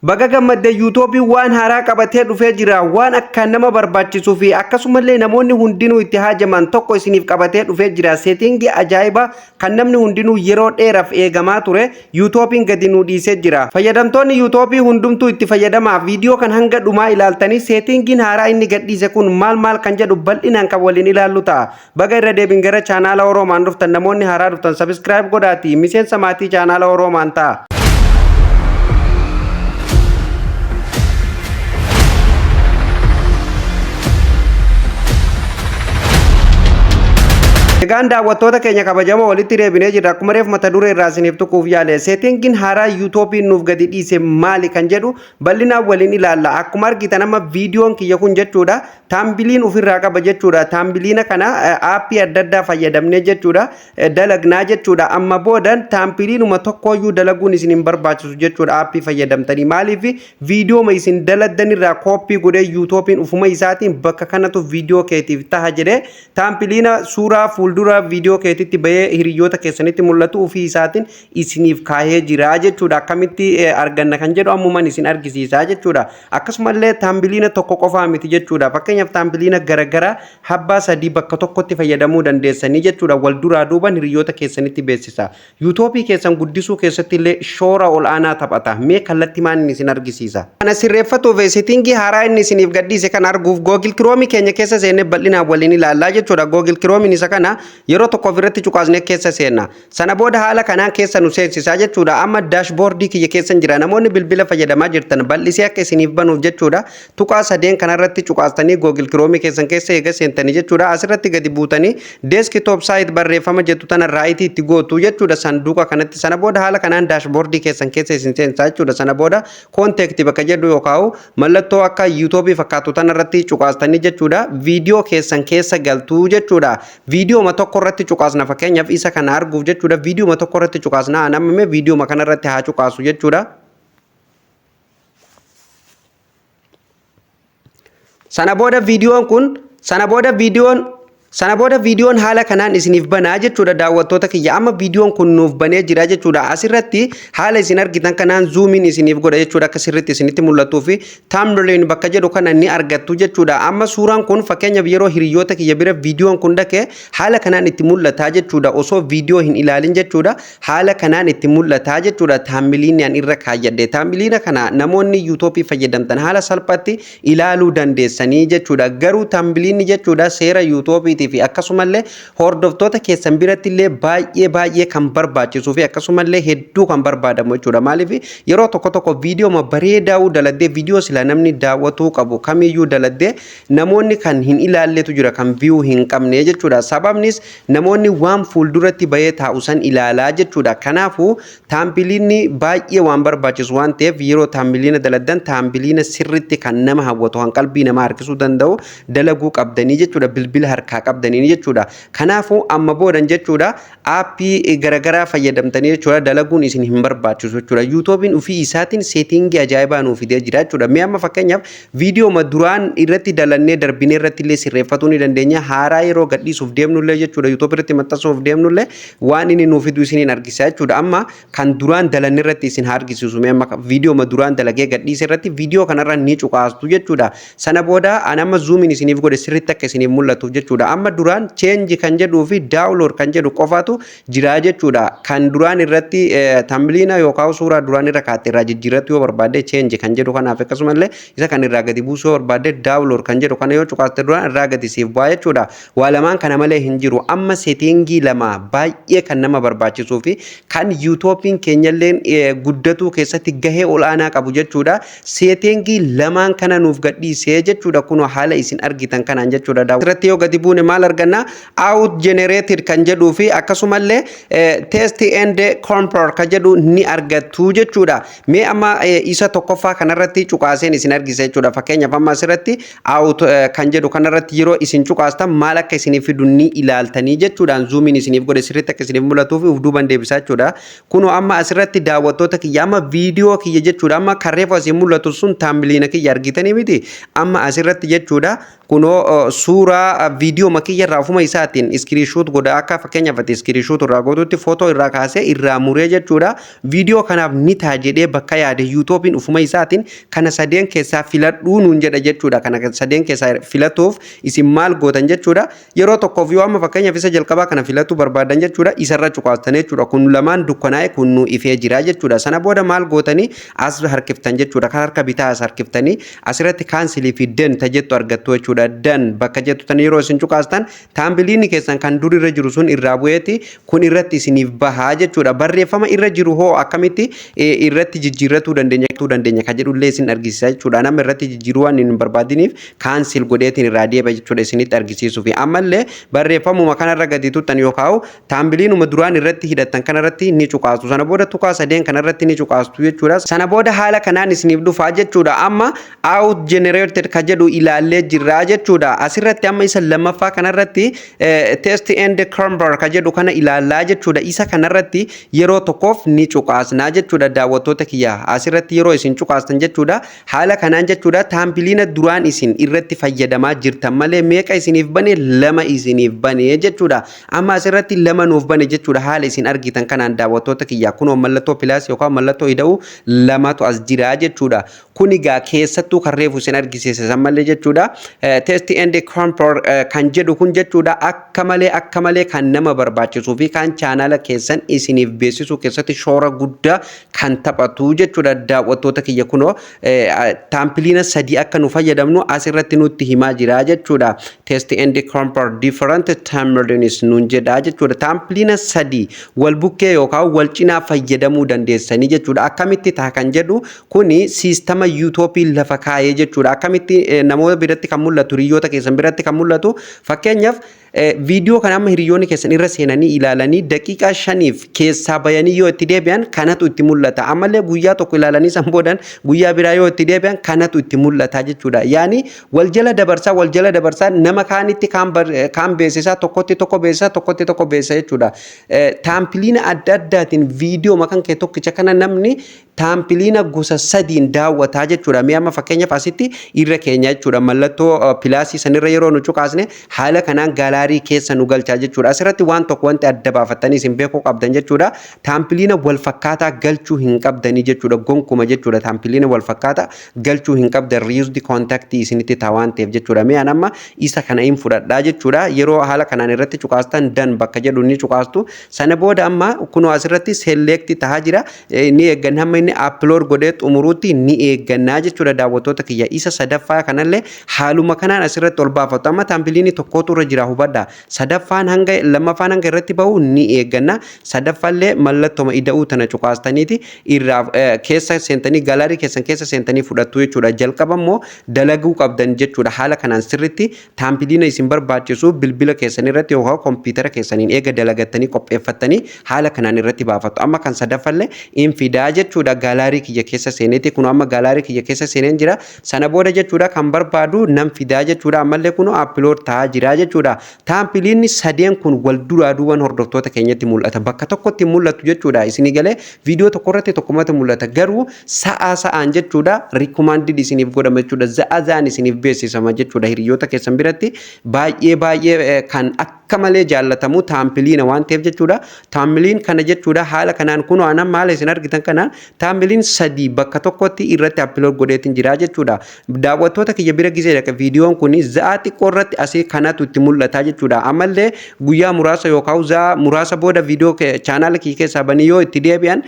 Baga gammadde, YouTube'n waan haaraa qabatee dhufee jira. Waan akka nama barbaachisuu fi akkasumallee namoonni hundinuu itti haajaman tokko isiniif qabatee dhufee jira. Setting ajaa'ibaa kan namni hundinuu yeroo dheeraaf eegamaa ture YouTube'n gadi nuu dhiisee jira. Fayyadamtoonni YouTube hundumtuu itti fayyadamaa. Viidiyoo kan hanga dhumaa ilaaltanii settingiin haaraa inni gadhiise kun maal maal kan jedhu bal'inaan kan waliin ilaallu ta'a. Baga irra deebiin gara chaanaala Oroomaan dhuftan. Namoonni haaraa dhuftan subscribe godhaati miseensa maatii chaanaala Oroomaan ta'a. Egaan daawwattoota keenya kabajamoo, walitti deebinee jirra. Akkuma reef mata duree irraa isiniif tuquuf yaale, settingiin haaraa YouTube'n nuuf gadi dhiise maali kan jedhu bal'inaan waliin ilaalla. Akkuma argitan amma viidiyoon kiyya kun jechuudha thumbnail ofirraa qaba jechuudha. Thumbnail kana app adda addaa fayyadamnee jechuudha dalagnaa jechuudha. Amma boodan thumbnailuma tokkooyyuu dalaguun isin hin barbaachisu jechuudha app fayyadamtanii. Maaliif? Viidiyooma isin daladdan irraa copy godhee YouTube'n ufuma isaatiin bakka kanatu viidiyoo keetiif taha jedhee thumbnail suuraa fuuldura viidiyoo keetitti bahee hiriyoota keessanitti mul'atu ofii isaatiin isiniif kaahee jira jechuudha. Akkamitti arganna kan jedhu ammumaan isin argisiisa jechuudha. Akkasumallee thumbnail tokko qofaa miti jechuudha. Fakkeenyaaf, thumbnail garagaraa habbaa sadii bakka tokkotti fayyadamuu dandeessanii jechuudha. Wal duraa duuban hiriyoota keessanitti beeksisa. YouTube keessan guddisuu keessatti illee shoora ol aanaa taphata. Mee kallattii maan isin argisiisa. Kana sirreeffatuuf, setting haaraa inni isiniif gadhiise kana arguuf, Google Chrome keenya keessa seennee bal'inaan waliin ilaallaa jechuudha. Google Chrome isa kana yeroo tokko ofirratti cuqaasnee keessa seenna. Sana booda haala kanaan keessa nu seensisaa jechuudha. Amma dashboard kiyya keessa jira. Namoonni bilbila fayyadamaa jirtan bal'isee akka isiniif banuuf jechuudha. Tuqaa sadeen kanarratti cuqaastanii Google Chrome keessan keessa eega seentanii jechuudha. Asirratti gadi buutanii "desktop site" barreeffama jettu tana right itti gootu jechuudha sanduuqa kanatti. Sana booda haala kanaan dashboard keessan keessa isin seensaa jechuudha. Sana booda "content" bakka jedhu yookaan mallattoo akka YouTube fakkaatu tanarratti cuqaastanii jechuudha. Viidiyoo keessan keessa galtuu jechuudha. Viidiyooma tokko irratti cuqaasna, fakkeenyaaf isa kana arguuf jechuudha. Viidiyooma tokko irratti cuqaasna. An amma viidiyooma kanarratti haa cuqaasu jechuudha. Sana booda viidiyoon kun sana booda viidiyoon sana booda viidiyoon haala kanaan isiniif banaa jechuudha, daawwattoota kiyya. Amma viidiyoon kun nuuf banee jira jechuudha. Asirratti haala isin argitan kanaan zoomiin isiniif godha jechuudha, akka sirriitti isinitti mul'atuu fi "thumbnail" bakka jedhu kana ni argattu jechuudha. Amma suuraan kun fakkeenyaaf yeroo hiriyoota kiyya bira viidiyoon kun dhaqe haala kanaan itti mul'ataa jechuudha. Osoo viidiyoo hin ilaalin jechuudha, haala kanaan itti mul'ataa jechuudha. Thumbnailni an irra kaayyadhe. Thumbnail kana namoonni YouTube fayyadamtan haala salphaatti ilaaluu dandeessanii jechuudha. Garuu thumbnailni jechuudha seera YouTubeiitii fi akkasumallee hordoftoota keessan biratti illee baay'ee baay'ee kan barbaachisuu fi akkasumallee hedduu kan barbaadamu jechuudha. Maaliif? Yeroo tokko tokko viidiyoo bareedaa daladdee, viidiyoo sila namni daawwatuu qabu kamiyyuu daladdee, namoonni kan hin ilaalletu jira, kan view hin qabne jechuudha. Sababnis namoonni waan fuulduratti bahee taa'u san ilaalaa jechuudha. Kanaafuu thumbnailni baay'ee waan barbaachisu waan ta'eef, yeroo thumbnail daladdan thumbnail sirriitti kan nama hawwatu, kan qalbii namaa harkisuu danda'u dalaguu qabdanii jechuudha. Bilbila harkaa qabdanii jechuudha. Kanaafuu amma boodan jechuudha app garaagaraa fayyadamtanii jechuudha dalaguun isin hin barbaachisu jechuudha. YouTube'n ofii isaatiin setting ajaa'ibaa nuuf fidee jira jechuudha. Mee amma fakkeenyaaf viidiyoo duraan irratti dalannee darbinee irratti illee sirreeffatuu ni dandeenya. Haaraa yeroo gadhiisuuf deemnullee jechuudha, YouTube irratti maxxansuuf deemnullee waan inni nuuf fidu isiniin argisiisa jechuudha. Amma kan duraan dalanne irratti isin haa argisiisu. Mee amma viidiyoo duraan dalagee gadhiise irratti viidiyoo kanarra ni cuqaastu jechuudha. Sana booda an amma zoomiin isiniif godhe sirriitti akka isiniif mul'atuuf jechuudha. Amma duraan "change" kan jedhuu fi "download" kan jedhu qofaatu jira jechuudha. Kan duraan irratti thumbnail yookaan suuraa duraan irra kaatte irraa jijjiirratti yoo barbaadde "change" kan jedhu kanaaf, akkasumallee isa kan irraa gadi buusuu yoo barbaadde "download" kan jedhu kana yoo cuqaaste duraan irraa gadi siif bu'aa jechuudha. Waa lamaan kana malee hin jiru. Amma setting lama baay'ee kan nama barbaachisuu fi kan YouTube'n keenyallee guddatuu keessatti gahee ol'aanaa qabu jechuudha. Setting lamaan kana nuuf gadhiisee jechuudha, kunoo haala isin argitan kanaan jechuudha. Irratti yoo gadi buune maal arganna? "Auto generated" kan jedhuu fi akkasumallee "test and compare" kan jedhu ni argattu jechuudha. Mee amma isa tokkoffaa kanarratti cuqaaseen isin argisa jechuudha. Fakkeenyaaf, amma asirratti "auto" kan jedhu kanarratti yeroo isin cuqaastan maal akka isiniif fidu ni ilaaltanii jechuudhaan, zoomiin isiniif godhe sirriitti akka isiniif mul'atuu fi uf duuban deebisaa jechuudha. Kunoo amma asirratti, daawwattoota kiyya, amma viidiyoo kiyya jechuudha. Amma kan reefu asii mul'atu sun thumbnail kiyya argitanii miti? Amma asirratti jechuudha, kunoo suuraa viidiyoo Viidiyooma kiyyarraa ofuma isaatiin screenshot godha. Akka fakkeenyaaf ati screenshot irraa gootutti footoo irraa kaasee irraa muree jechuudha. Viidiyoo kanaaf ni ta'a jedhee bakka yaade YouTubeiin ufuma isaatiin kana sadeen keessaa filadhuu nuun jedha jechuudha. Kana sadeen keessaa filatuuf isin maal gootan jechuudha? Yeroo tokkoof yoo amma fakkeenyaaf isa jalqabaa kana filatuu barbaadan jechuudha, isarra cuqaastan jechuudha. Kun lamaan dukkanaa'e, kun nu ifee jira jechuudha. Sana booda maal gootanii? As harkiftan jechuudha. Kan harka bitaa as harkiftanii asirratti cancel fi done ta jettu argattu jechuudha. Done bakka jettu tan yeroo isin cuqaastan, thumbnailni keessan kan dur irra jiru sun irraa bu'eeti kun irratti isiniif bahaa jechuudha. Barreeffama irra jiru hoo akkamitti irratti jijjiirratuu dandeenya kan jedhullee isin argisiisa jechuudha. Nama irratti jijjiiruu waan hin barbaadiniif cancel godheetiin irraa deeba jechuudha isinitti argisiisuuf. Ammallee barreeffamuma kanarra gadi tuttan yookaan thumbnailuma duraan irratti hidhattan kanarratti ni cuqaastu. Sana booda tuqaa sadeen kanarratti ni cuqaastu jechuudha. Sana booda haala kanaan isiniif dhufaa jechuudha. Amma auto generated ka jedhu ilaallee jirra jechuudha. Asirratti amma isa lammaffaa kanarratti test and compare ka jedhu kana ilaallaa jechuudha. Isa kanarratti yeroo tokkoof ni cuqaasnaa jechuudha, daawwattoota kiyya. Asirratti yeroo isin cuqaastan jechuudha, haala kanaan jechuudha, thumbnaila duraan isin irratti fayyadamaa jirtan malee meeqa isiniif bane? Lama isiniif bane jechuudha. Amma asirratti lama nuuf bane jechuudha, haala isin argitan kanaan, daawwattoota kiyya. Kunoo mallattoo plus yookaan mallattoo ida'uu lamatu as jira jechuudha. Kun egaa keessattuu kan reefu isin argisiise san malee jechuudha. Test and compare kan jedhu kun jechuudha, akka malee akka malee kan nama barbaachisuu fi kan chaanala keessan isiniif beeksisuu keessatti shoora guddaa kan taphatu jechuudha, daawwattoota kiyya. Kunoo thumbnaila sadii akka nu fayyadamnu asirratti nutti himaa jira jechuudha. Test and compare different thumbnails nuun jedha jechuudha. Thumbnaila sadii wal bukkee yookaan wal cinaa fayyadamuu dandeessanii jechuudha. Akkamitti ta'a kan jedhu kuni siistama YouTubeii lafa kaayee jechuudha. Akkamitti namoota biratti kan mul'atu, hiriyoota keessan biratti kan mul'atu? Fakkeenyaaf, viidiyoo kana amma hiriyoonni keessan irra seenanii ilaalanii daqiiqaa 5f keessaa bayanii yoo itti deebi'an, kanatu itti mul'ata. Ammallee guyyaa tokko ilaalanii san boodan guyyaa biraa yoo itti deebi'an, kanatu itti mul'ata jechuudha. Yaani wal jala dabarsaa, wal jala dabarsaa, nama kaanitti kaan beeksisaa, tokkotti tokko beeksisaa, tokkotti tokko beeksisaa jechuudha. Thumbnaila adda addaatiin viidiyoo makan kee tokkicha kana namni thumbnaila gosa sadiin daawwataa jechuudha. Mee amma fakkeenyaaf asitti irra keenya jechuudha. Mallattoo plusii sanirra yeroo nu cuqaasne, haala kanaan gallery keessa nu galchaa jechuudha. Asirratti waan tokko wanti adda baafattanii isin beekuu qabdan jechuudha. Thumbnaila wal fakkaataa galchuu hin qabdanii jechuudha. Gonkuma jechuudha. Thumbnaila wal fakkaataa galchuu hin qabdan, reused content isinitti ta'a waan ta'eef jechuudha. Mee an amma isa kana hin fudhadhaa jechuudha. Yeroo haala kanaan irratti cuqaastan, done bakka jedhu ni cuqaastu. Sana booda amma kunoo asirratti select tahaa jira. Ni eegganna, hamma inni upload godhee xumuruutti ni eeggannaa jechuudha, daawwattoota kiyya. Isa sadaffaa kanallee haaluma kanaan asirratti ol baafatu. Amma thumbnailni tokkotu irra jira, hubadha. Sadaffaan hanga lammaffaan hanga irratti bahu ni eegganna. Sadaffaallee mallattoma ida'uu tana cuqaastaniiti irraa keessa seentanii, gallery keessan keessa seentanii fudhattu jechuudha. Jalqaba immoo dalaguu qabdan jechuudha. Haala kanaan sirritti thumbnaila isin barbaachisu bilbila keessan irratti yookaan kompiitara keessaniin eega dalagattanii qopheeffattanii, haala kanaan irratti baafatu. Amma kan sadaffallee in fidaa jechuudha, gallery kiyya keessa seeneeti. Kun amma gallery kiyya keessa seeneen jira. Sana booda jechuudha, kan barbaadu nan fidaa jechuudha. Ammallee kun upload ta'aa jira jechuudha. Thumbnailni sadeen kun wal duraa duuban hordoftoota keenyatti mul'ata. Bakka tokkotti mul'atu jechuudha. Isinii galee? Viidiyoo tokko irratti tokkumatti mul'ata. Garuu sa'aa sa'aan jechuudha, recommended isiniif godhama jechuudha. Za'a za'aan isiniif beeksisama jechuudha. Hiriyoota keessan biratti baay'ee baay'ee kan akka malee jaallatamu thumbnaila waan ta'eef jechuudha. Thumbnail kana jechuudha, haala kanaan kunoo anam haala isin argitan kanaan thumbnail sadii bakka tokkotti irratti upload godheetiin jira jechuudha. Daawwattoota kiyya bira gisee dhaqa viidiyoon kun, za'aa xiqqoo irratti asii kanatu itti mul'ata jechuudha. Ammallee guyyaa muraasa yookaan za'aa muraasa booda viidiyoo chaanaala kiyya keessaa banii yoo itti deebi'an,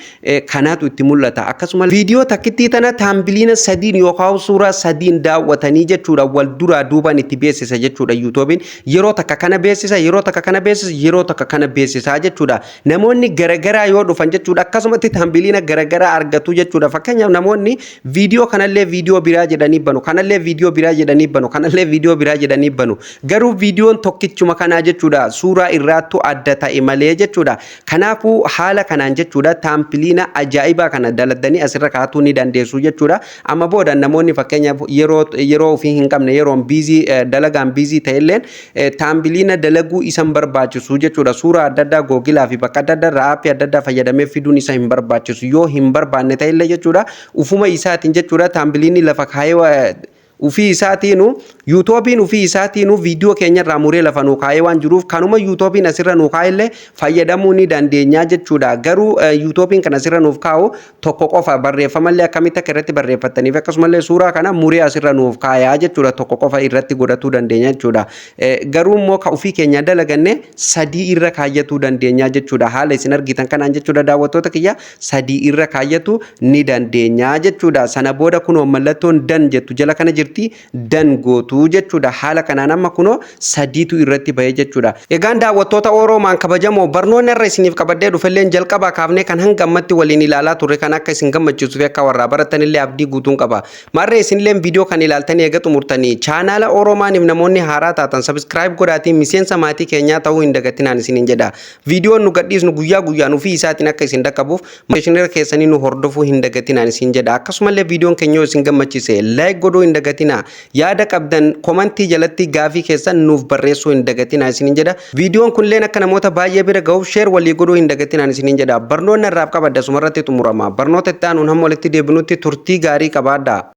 kanatu itti mul'ata. Akkasuma viidiyoo takkittii tana thumbnaila sadiin yookaan suuraa sadiin daawwatanii jechuudha, wal duraa duubaan itti beeksisa jechuudha YouTubeiin. Yeroo takka kana beeksisa, yeroo takka kana beeksisa, yeroo takka kana beeksisaa jechuudha. Namoonni garagaraa yoo dhufan jechuudha, akkasumatti thumbnaila garagaraa argatu jechuudha. Fakkeenyaaf, namoonni viidiyoo kanallee viidiyoo biraa jedhanii banu, kanallee viidiyoo biraa jedhanii banu, kanallee viidiyoo biraa jedhanii banu. Garuu viidiyoon tokkichuma kanaa jechuudha, suuraa irraattu adda ta'e malee jechuudha. Kanaafuu haala kanaan jechuudha, thumbnaila ajaa'ibaa kana daladdanii asirra kaa'atuu ni dandeessu jechuudha. Amma booda namoonni fakkeenyaaf yeroo ofii hin qabne, yeroon busy, dalagaan busy ta'elleen thumbnaila dalaguu isan barbaachisu jechuudha. Suuraa adda addaa Googleaa fi bakka adda addaa irraa appii adda addaa fayyadamee fiduun isa hin barbaachisu. Yoo hin barbaanne ta'ellee jechuudha, ufuma isaatiin jechuudha, thumbnailni lafa kaayee Ufii isaatiinu YouTubeiin ufii isaatiinu viidiyoo keenyarraa muree lafa nuu kaa'ee waan jiruuf, kanuma YouTubeiin asirra nuu kaa'ellee fayyadamuu ni dandeenya jechuudha. Garuu YouTubeiin kan asirra nuuf kaa'u tokko qofa, barreeffamallee akkamitti akka irratti barreeffattaniif akkasumallee suuraa kana muree asirra nuuf kaayaa jechuudha. Tokko qofa irratti godhatuu dandeenya jechuudha. Garuu immoo ka ofii keenya dalaganne sadii irra kaayyatuu dandeenya jechuudha. Haala isin argitan kanaan jechuudha, daawwattoota kiyya, sadii irra kaayyatu ni dandeenya jechuudha. Sana booda kunoo mallattoon "done" jettu jala kana jirti, "done" gootuu jechuudha. Haala kanaan amma kunoo sadiitu irratti bahee jechuudha. Egaan daawwattoota Oroomaan kabajamoo, barnoonni irra isiniif qabadhee dhufelleen jalqabaa kaafnee kan hanga ammatti waliin ilaalaa turre kan akka isin gammachiisuu fi akka warraa baratanillee abdii guutuun qaba. Maarree isinillee viidiyoo kan ilaaltanii eega xumurtanii, chaanaala Oroomaaniif namoonni haaraa taatan subscribe godhaatiin miseensa maatii keenyaa ta'uu hin dagatinaan isiniin jedha. Viidiyoon nu gadhiisnu guyyaa guyyaan ofii isaatiin akka isin dhaqqabuuf notificationii keessanii nu hordofuu hin dagatinaan isin jedha. Akkasumallee viidiyoon keenya yoo isin gammachiise like godhuu hin dagatinaa. Yaada qabdan commentii jalatti gaafii keessan nuuf barreessuu hin dagatinaa isiniin jedha. Viidiyoon kunilleen akka namoota baay'ee bira gahuuf share walii godhuu hin dagatinaan isiniin jedha. Barnoonni irraaf qabadda asumarratti xumurama. Barnoota itti aanuun hamma walitti deebinutti turtii gaarii qabaadhaa.